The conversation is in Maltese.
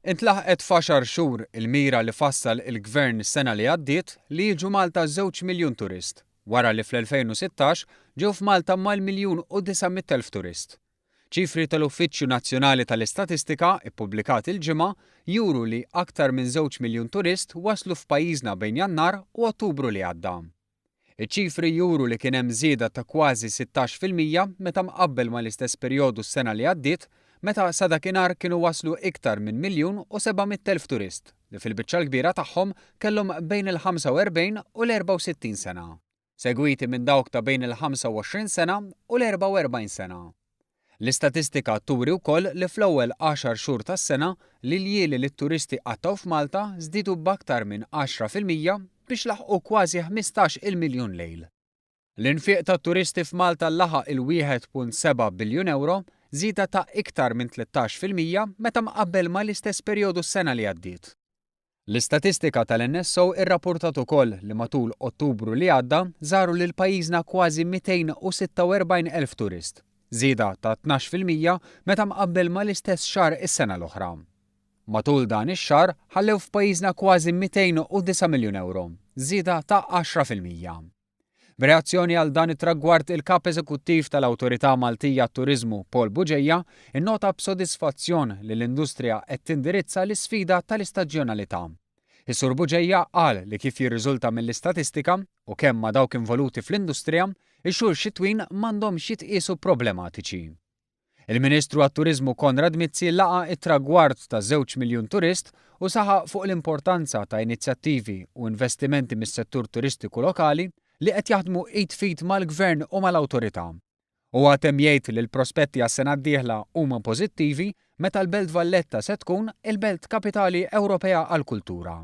Intlaħqet f'għaxar xhur il-mira li fassal il-Gvern s-sena li għaddiet li jiġu Malta żewġ miljun turist, wara li fl-2016 ġew f'Malta mal-miljun u 900,000 turist. Ċifri tal-Uffiċċju Nazzjonali tal-Istatistika ppubblikati l-Ġimgħa juru li aktar minn żewġ miljun turist waslu f'pajjiżna bejn Jannar u Ottubru li għadda. Iċ-ċifri juru li kien hemm żieda ta' kważi 16% meta mqabbel mal-istess perjodu s-sena li għaddiet, meta sa dakinhar kienu waslu iktar minn 1,700,000 turist, li fil-biċċa l-kbira tagħhom kellhom bejn il-45 u l-64 sena, segwiti minn dawk ta' bejn il-25 sena u l-44 sena. L-istatistika turi wkoll li fl-ewwel għaxar xhur tas-sena, l-iljieli li t-turisti qattgħu f'Malta żdiedu b'aktar minn 10% biex laħqu kważi 15-il miljun lejl. L-infiq tat-turisti f'Malta laħaq il-1.7 biljun ewro, żieda ta' iktar minn 13% meta mqabbel mal-istess perjodu s-sena li għaddiet. L-istatistika tal-NSO rrappurtat ukoll li matul Ottubru li għadda żaru lil pajjiżna kważi 246,000 turist, żieda ta' 12% meta mqabbel mal-istess xahar is-sena l-oħra. Matul dan ix-xahar ħallew f'pajjiżna kważi 209 miljun ewro, żieda ta' 10%. B'reazzjoni għal dan it-tragward il-Kap Eżekuttiv tal-Awtorità Maltija għat-Turiżmu Paul Bugeja nnota b'sodisfazzjon li l-industrija qed tindirizza l-isfida tal-istaġjonalità. Is-Sur Bugeja qal li kif jirriżulta mill-istatistika, u kemm ma' dawk involuti fl-industrija, ix-xhur xitwin m'għandhomx jitqiesu problematiċi. Il-Ministru għat-Turiżmu Konrad Mizzi laqa' t-tragward ta' żewġ miljun turist u saħaq fuq l-importanza ta' inizjattivi u investimenti mis-settur turistiku lokali li qed jaħdmu id f'id mal-Gvern u mal-Awtorità. Huwa temm jgħid li l-prospetti għas-sena d-dieħla huma pożittivi meta l-Belt Valletta se tkun il-Belt Kapitali Ewropea għall-Kultura.